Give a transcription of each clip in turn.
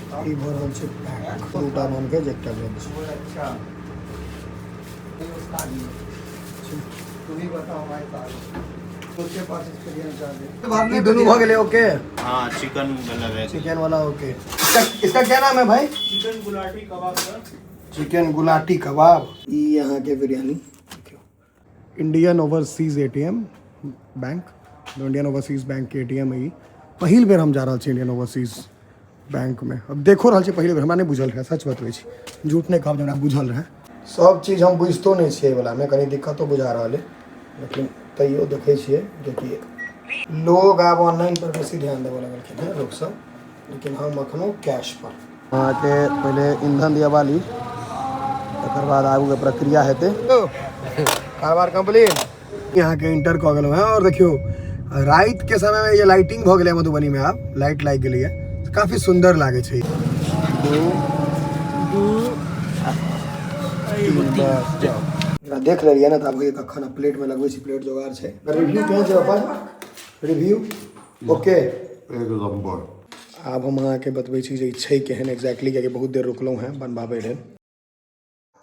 ई भऽ रहल छै पैक। दूटा नॉन वेज, एकटा वेज। अच्छा, तू ही बताओ भाई साहब, उसके पास एक्सपीरियंस ज्यादा। ई दुनू भऽ गेलै ओके। हाँ, चिकन वाला वेज। चिकन वाला ओके। इसका इसका क्या नाम है भाई? चिकन गुलाटी कबाब सर। चिकन गुलाटी कबाब। ई अहाँके बिरयानी देखियौ। Indian overseas ATM bank, Indian overseas bank के एटीएम है। ई पहिल बेर हम जा रहल छी इंडियन ओवरसीज बैंक में। अब देखो रहल छी पहिल बेर, हमरा नहि बुझल रहै, सच बतबै छी, झूठ नहि कहब जे हमरा बुझल रहै। सब चीज हम बुझितो नहि छियै एहिवलामे, कनि दिक्कतो बुझा रहल अइ, लेकिन तैयो देखै छियै जेकि लोग आब ऑनलाइन पर बेसी ध्यान देबऽ लगलखिन हेँ लोकसब, लेकिन हम एखनो कैश पर। अहाँके पहिले ईंधन दियबा ली, तकर बाद आगूके प्रक्रिया हेतै। कारबार कम्प्लीट। अहाँके इंटर कऽ गेलहुँ हेँ और देखियौ रातिके समयमे जे लाइटिंग भऽ गेलै मधुबनीमे, आब लाइट लागि गेलैए, काफी सुन्दर लागै छै। दू दू तीन, बस जाउ। एकरा देख लेलियै ने तऽ आब होइए कखन प्लेटमे लगबै छी, प्लेट जोगाड़ छै। रिव्यू केहन छै अपन? रिव्यू ओके, एक नंबर। आब हम अहाँके बतबै छी जे ई छै केहन एक्जैक्टली, कियाकि बहुत देर रुकलहुँ हेँ बनबाबै लेल।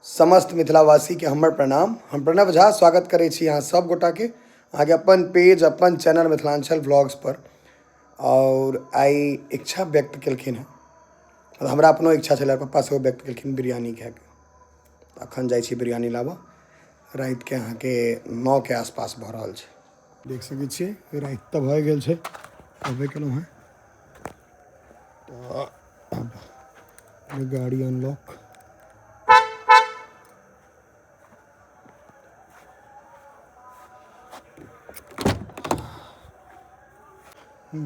समस्त मिथिलावासीके हमर प्रणाम। हम प्रणव झा स्वागत करै छी अहाँ सब गोटाके अहाँके अपन पेज, अपन चैनल मिथिलाञ्चल व्लॉग्स पर। आओर आइ इच्छा व्यक्त केलखिन हेँ, हमरा अपनो इच्छा छलै, पप्पा सेहो व्यक्त केलखिन बिरयानी खायके। अखन जाइ छी बिरयानी लाबऽ। रातिके अहाँके 9 के आसपास भऽ रहल छै, देख सकै छियै। राति तऽ भए गेल छै, कहबे केलहुँ हेँ। तऽ आब गाड़ी अनलॉक,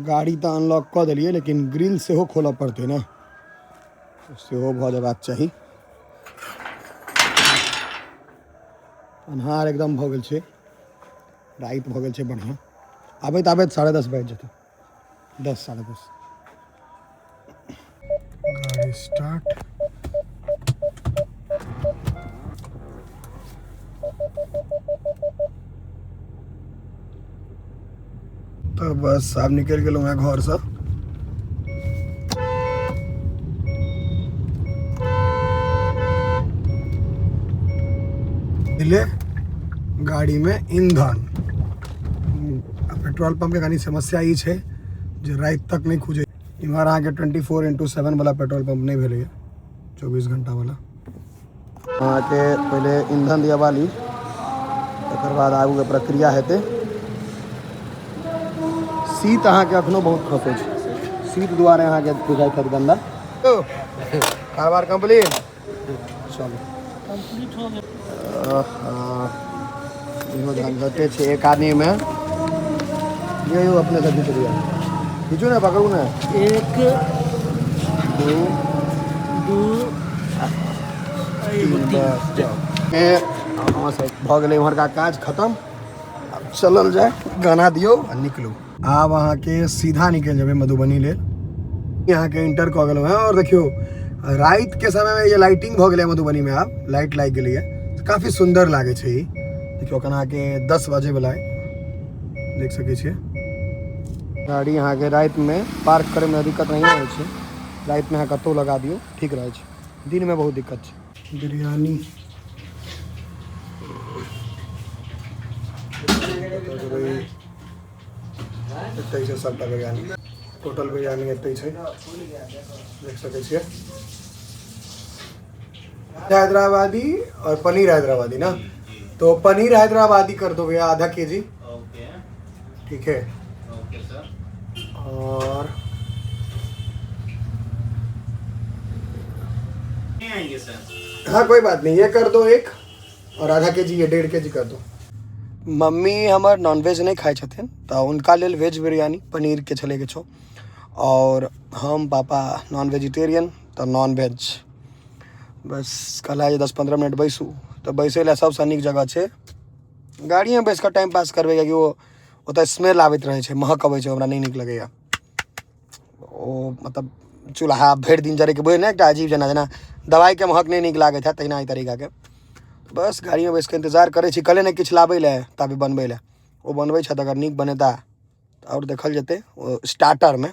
गाड़ी तऽ अनलॉक कऽ देलियै, लेकिन ग्रिल सेहो खोलऽ पड़तै ने, सेहो भऽ जेबाक चाही। अन्हार एकदम भऽ गेल छै, राति भऽ गेल छै बढ़िआँ। आबैत आबैत 10:30 बाजि जेतै, 10, 10:30। गाड़ी स्टार्ट। तऽ बस आब निकलि गेलहुँ हेँ घरसँ। पहिले गाड़ीमे ईंधन। पेट्रोल पंप के कनि समस्या ई छै जे राति तक नहि खुजै। इम्हर अहाँके 24x7 वाला पेट्रोल पंप नहि भेलैए, 24 घंटा वाला। अहाँके पहिले ईंधन दियबा ली, तकर बाद आगूके प्रक्रिया हेतै। शीत अहाँके अखनो बहुत खसै छै, शीत दुआरे अहाँके बुझाइत हैत गन्दा। कारबार कम्प्लीट, चलू। कम्प्लीट हो गेल। इहो झंझटे छै एक आदमीमे। यौ यौ, अपने से घीच लिअ, घीचू ने, पकड़ू ने। एक, दू, दू, एगो, तीन, तीन। बस जाउ। ए भऽ गेलै इम्हरका काज खतम। आब चलल जाय, गाना दियौ आ निकलू। आब अहाँके सीधा निकलि जेबै मधुबनी लेल। अहाँके इंटर कऽ गेलहुँ हेँ और देखियौ रातिके समयमे जे लाइटिंग भऽ गेलै मधुबनीमे, आब लाइट लागि गेलैए, काफी सुन्दर लागै छै ई। देखियौ एखन अहाँके 10 बजेवला अइ, देख सकै छियै। गाड़ी अहाँके रातिमे पार्क करैमे दिक्कत नहि होइ छै। रातिमे अहाँ कतहु लगा दियौ, ठीक रहै छै। दिनमे बहुत दिक्कत छै। बिरयानी एतै छै, सबटा बिरयानी, टोटल बिरयानी एतै छै, देख सकै छियै। हैदराबादी और पनीर हैदराबादी ना? तो पनीर हैदराबादी कर दो भैया, आधा केजी। ओके। ठीक है। Okay sir. और नहीं आएंगे सर। हाँ, कोई बात नहीं, ये कर दो एक और आधा के जी, ये 1.5 के जी कर दो। मम्मी हमर नॉनवेज नहि खाइ छथिन, तऽ हुनका लेल वेज बिरयानी पनीरके छलै किछो, आओर हम पापा नॉन वेजिटेरियन, तऽ नॉन वेज। बस कहला जे 10-15 मिनट बैसू, तऽ बैसै लए सबसँ नीक जगह छै गाड़िएमे। बैस कऽ टाइम पास करबै, कियाकि ओ ओतऽ स्मेल आबैत रहै छै, महक अबै छै, हमरा नहि नीक लगैए ओ। मतलब चूल्हा भरि दिन जरैके बुझै ने, एकटा अजीब जेना जेना दवाइके महक नहि नीक लागैत हैत, तहिना एहि तरीकाके। बस गाड़ीमे बैस कऽ इन्तजार करै छी। कहले नहि किछु लाबै लए, ताबे बनबै लए ओ बनबै छथि। अगर नीक बनेता तऽ आओर देखल जेतै ओ स्टार्टरमे।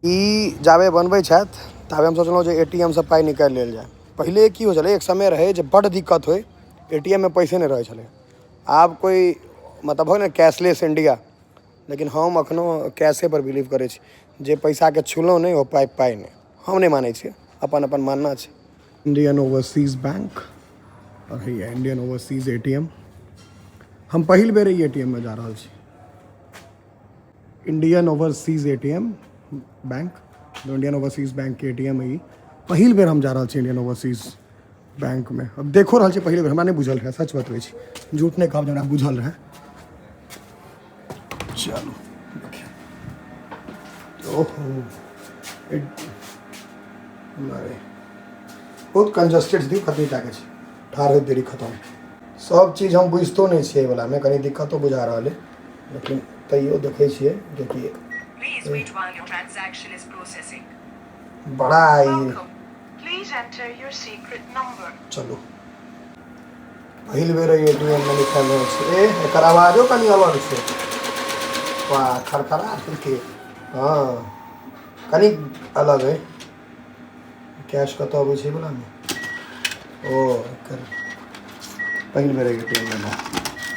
ई जाबे बनबै छथि ताबे हम सोचलहुँ जे ATM सँ पाइ निकालि लेल जाय। पहिले की होइ छलै, एक समय रहै जे बड्ड दिक्कत होइ, ATM मे पैसे नहि रहै छलै। आब कोइ मतलब भऽ गेलै ने कैशलेस इंडिया, लेकिन हम एखनो कैशे पर बिलीव करै छी। जे पैसाके छुलहुँ नहि ओ पाइ पाइ नहि, हम नहि मानै छियै, अपन अपन मानना छै। इंडियन ओवरसीज बैंक और हैया इंडियन ओवरसीज ATM। हम पहिल बेर एहि ATM मे जा रहल छी। Indian overseas ATM bank, Indian overseas bank के ATM है ई। पहिल बेर हम जा रहल छी इंडियन ओवरसीज बैंक में। अब देखो रहल छी पहिल बेर, हमरा नहि बुझल रहै, सच बतबै छी, झूठ नहि कहब जे हमरा बुझल रहै। चलू देखियौ, ओहो अरे बहुत कंजस्टेड छै, कतनी टाके छै, ठाढ़ होइत देरी खतम। सब चीज हम बुझितो नहि छियै एहि वलामे, कनि दिक्कतो बुझा रहल अइ, लेकिन तैयो देखै छियै जे कि Please wait while your transaction is processing. बड़ा ई। Welcome. Please enter your secret number. चलू पहिल बेर एहि ATM मे निकालि रहल छी। ए एकर आवाजो कनि अलग छै, वाह खड़खड़ा के, हँ कनि अलग अइ। कैश कतऽ अबै छै वलामे? ओ एकर पहिल बेर एहि ATM मे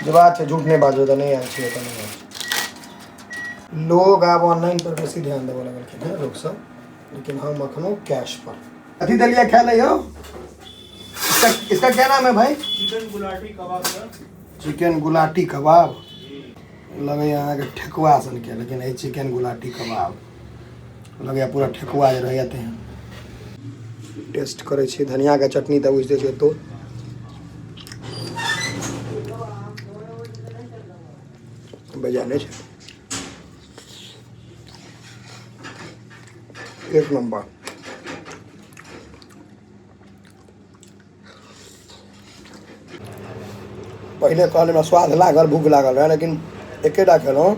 जे बात छै, झूठ नहि बाजू, तऽ नहि आयल छियै तऽ नहि आयल छियै। लोग आब ऑनलाइन पर बेसी ध्यान देबऽ लगलखिन हेँ लोकसब, लेकिन हम अखनो कैश पर। अथी देलियै खाय लए यौ, इसका क्या नाम है भाई? चिकन गुलाटी कबाब सर। चिकन गुलाटी कबाब लगैया अहाँके ठेकुआ सनके, लेकिन एहि चिकन गुलाटी कबाब लगैया पूरा ठेकुआ जे रहैया तेहन। टेस्ट करै छी धनियाके चटनी तऽ बुझिते छियै तो बेजाय नहि छै, एक नम्बर। पहिले कहल हमरा स्वाद लागल, भूख लागल रहै, लेकिन एकेटा खेलहुँ।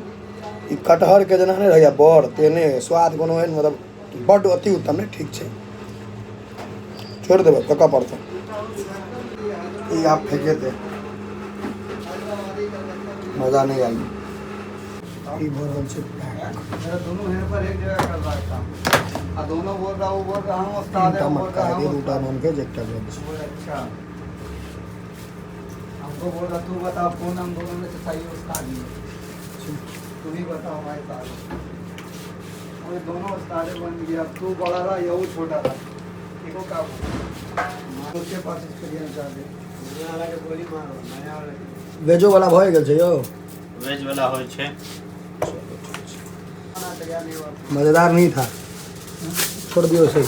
ई कटहरके जेना नहि रहैया बड़, तेहने स्वाद कोनो एहन मतलब बड्ड अति उत्तम नहि, ठीक छै, छोड़ि देबै, फेकऽ पड़तै। ई आब फेकेतै, मजा नहि आयल। ई भऽ रहल छै पैक। मेरा दोनों हेड पर एक जगह कर रहा है काम, आ दोनों बोल रहा, वो बोल रहा हम उस्ताद तीनटा है, वो बोल मटका रहा हेतै, हम दूटा उस्ताद। नॉन वेज एकटा वेज। बोल अच्छा, हमको बोल रहा तू बता कौन हम दोनों में से सही उस्ताद है, तू ही बताओ भाई साहब। वो दोनों उस्ताद बन गया, तू बड़ा रहा या वो छोटा रहा, देखो क्या बोल। उसके पास एक्सपीरियंस ज्यादा है। वेजो वाला भऽ गेल छै यौ? वेज वाला होइ छै। मजेदार नहीं था, छोड़ दियौ सही।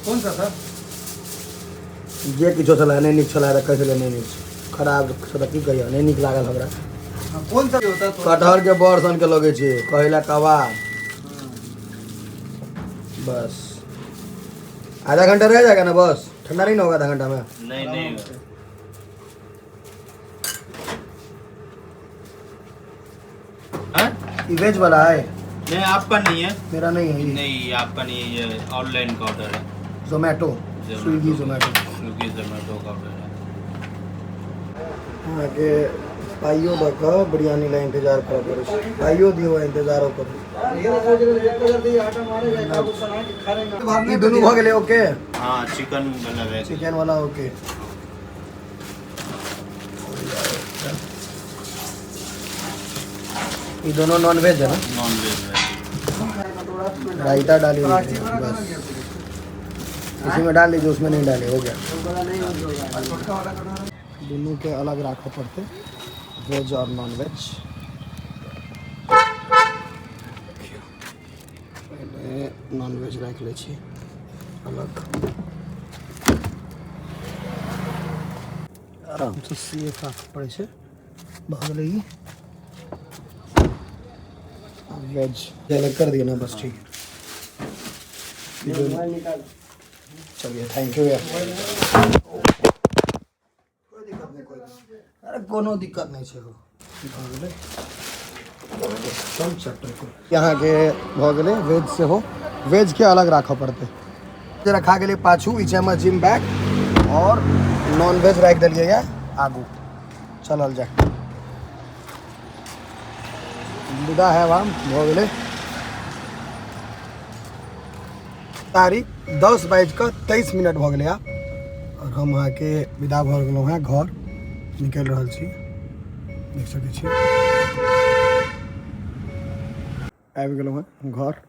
कौन सा सर? जे किछो छलै नहि नीक छलै, तऽ कहै छलै नहि नीक छै, खराब छै, तऽ की कहियौ, नहि नीक लागल हमरा। हाँ, कौन सा होता तो? कटहर के बड़ सन के लगै छै, कहै ला कबाब। बस आधा घंटा रह जाएगा ना, बस ठंडा नहीं ना होगा आधा घंटा में? नहीं नहीं। हाँ? ये वेज वाला है? नहीं आपका नहीं है। मेरा नहीं है ये। नहीं आपका नहीं है, ये ऑनलाइन का ऑर्डर है। जोमेटो, स्विगी जोमेटो। स्विगी जोमेटो का ऑर्डर है। अहाँके पाइयो दऽ कऽ बिरयानी लए इंतजार करऽ पड़ै छै, पाइयो दियौ आ इंतजारो करू। ई दुनू भऽ गेलै ओके? हाँ चिकन वाला वेज। चिकन वाला ओके। ये दोनों नॉन वेज है ना? नॉन वेज है। रायता डाली हुई है बस, इसी में डाल लीजिए, उसमें नहीं डाले, हो गया। दोनों के अलग रखा पड़ते, वेज और नॉन वेज। पहले नॉन वेज राखि लै छी अलग, आरामसँ सेफ राखऽ पड़ै छै। भऽ गेलै ई वेज अलग कर दिया ना, बस ठीक है। चलिए thank you यार। कोई दिक्कत नहीं, कोई दिक्कत, अरे कोनो दिक्कत नहीं छै। हो भऽ गेलै सब चैप्टर को। अहाँके भऽ गेलै वेज सेहो, वेजके अलग राखऽ पड़तै। जे रखा गेलै पाछू ई छै हमर जिम बैग, और नॉन वेज राखि देलियै यऽ आगू। चलल जाय, विदा है आम भऽ गेलै। तारीख 10:23 भऽ गेलै आब आओर हम अहाँके विदा भऽ गेलहुँ हेँ, घर निकलि रहल छी, देख सकै छी आबि गेलहुँ हेँ घर।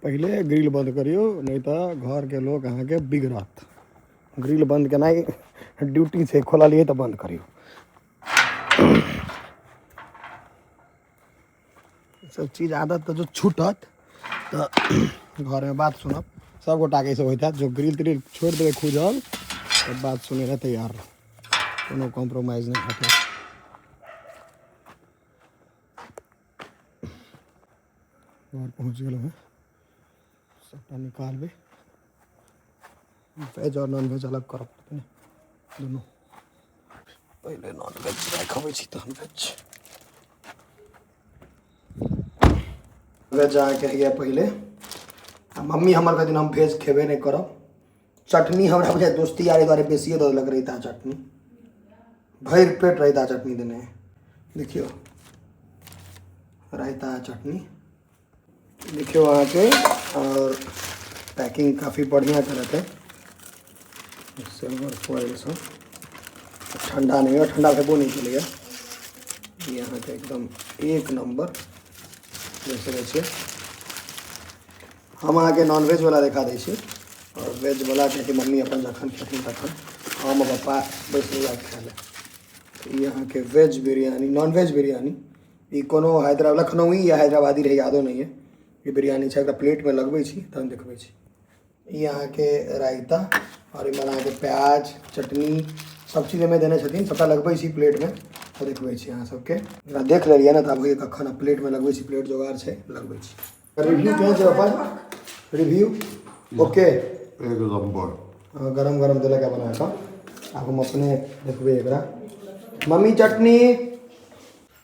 पहिले ग्रिल बंद करियौ, नहि तऽ घरके लोक अहाँके बिगड़त। ग्रिल बंद केनाइ ड्यूटी छै, खोललियै तऽ बंद करियौ। सब चीज आदत तऽ जो छूटत तऽ घरमे बात सुनब सब गोटाके ई सब होइत हैत। जो ग्रिल त्रिल छोड़ि देबै खुजल तऽ बात सुनै लए तैयार रहू, कोनो कॉम्प्रोमाइज नहि हेतै। घर पहुँच गेलहुँ हेँ, सबटा निकालबै, वेज आओर नॉन वेज अलग करऽ पड़तै ने दुनू। पहिले नॉन वेज राखि अबै छी तहन वेज। वेज अहाँके होइए पहिले। आ मम्मी हमर कहथिन हम भेज खेबे नहि करब। चटनी हमरा बुझाइ दोस्ती यारी दुआरे बेसिए दऽ देलक रायता चटनी, भरि पेट रायता चटनी देने। देखियौ रायता चटनी देखियौ अहाँके, और पैकिंग काफ़ी बढ़िया करत है, सिल्वर फॉइल सब, ठंडा नहीं है, ठंडा हेबो नहीं चलैया। ई अहाँके एकदम एक नंबर देख सकै छियै। हम अहाँके नॉनवेज वाला देखा दै छी और वेज वाला, कियाकि मम्मी अपन जखन खेथिन तखन हम पप्पा बैस जायब खाय लए। ई अहाँके veg biryani, non veg biryani, ई कोनो हैदराबाद लखनऊी या हैदराबादी रहै, यादो नहि है। ई बिरयानी छै, एकरा प्लेटमे लगबै छी तहन देखबै छी। ई अहाँके रायता और एहिमे अहाँके प्याज चटनी सब चीज एहिमे देने छथिन, सबटा लगबै छी प्लेटमे तऽ देखबै छी अहाँ सबके। एकरा देख लेलियै ने तऽ आब होइए कखन आब प्लेटमे लगबै छी, प्लेट जोगाड़ छै, लगबै छी। रिव्यू केहन छै पापा? रिव्यू ओके, एक नंबर। गरम गरम देलक बना कऽ। आब हम अपने देखबै एकरा। मम्मी चटनी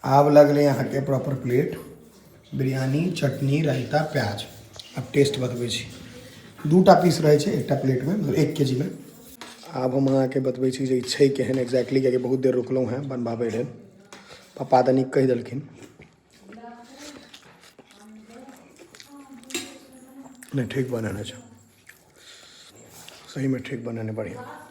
आब लगलै अहाँके प्रॉपर प्लेट, बिरयानी चटनी रायता प्याज। आब टेस्ट बतबै छी। 2टा पीस रहै छै एकटा प्लेटमे, मतलब 1 केजी मे। आब हम अहाँके बतबै छी जे ई छै केहन एक्जैक्टली, कियाकि बहुत देर रुकलहुँ हेँ बनबाबै लेल, पप्पा तऽ नीक कहि देलखिन। नहि ठीक बनेने छै, सहीमे ठीक बनेने, बढ़िआँ।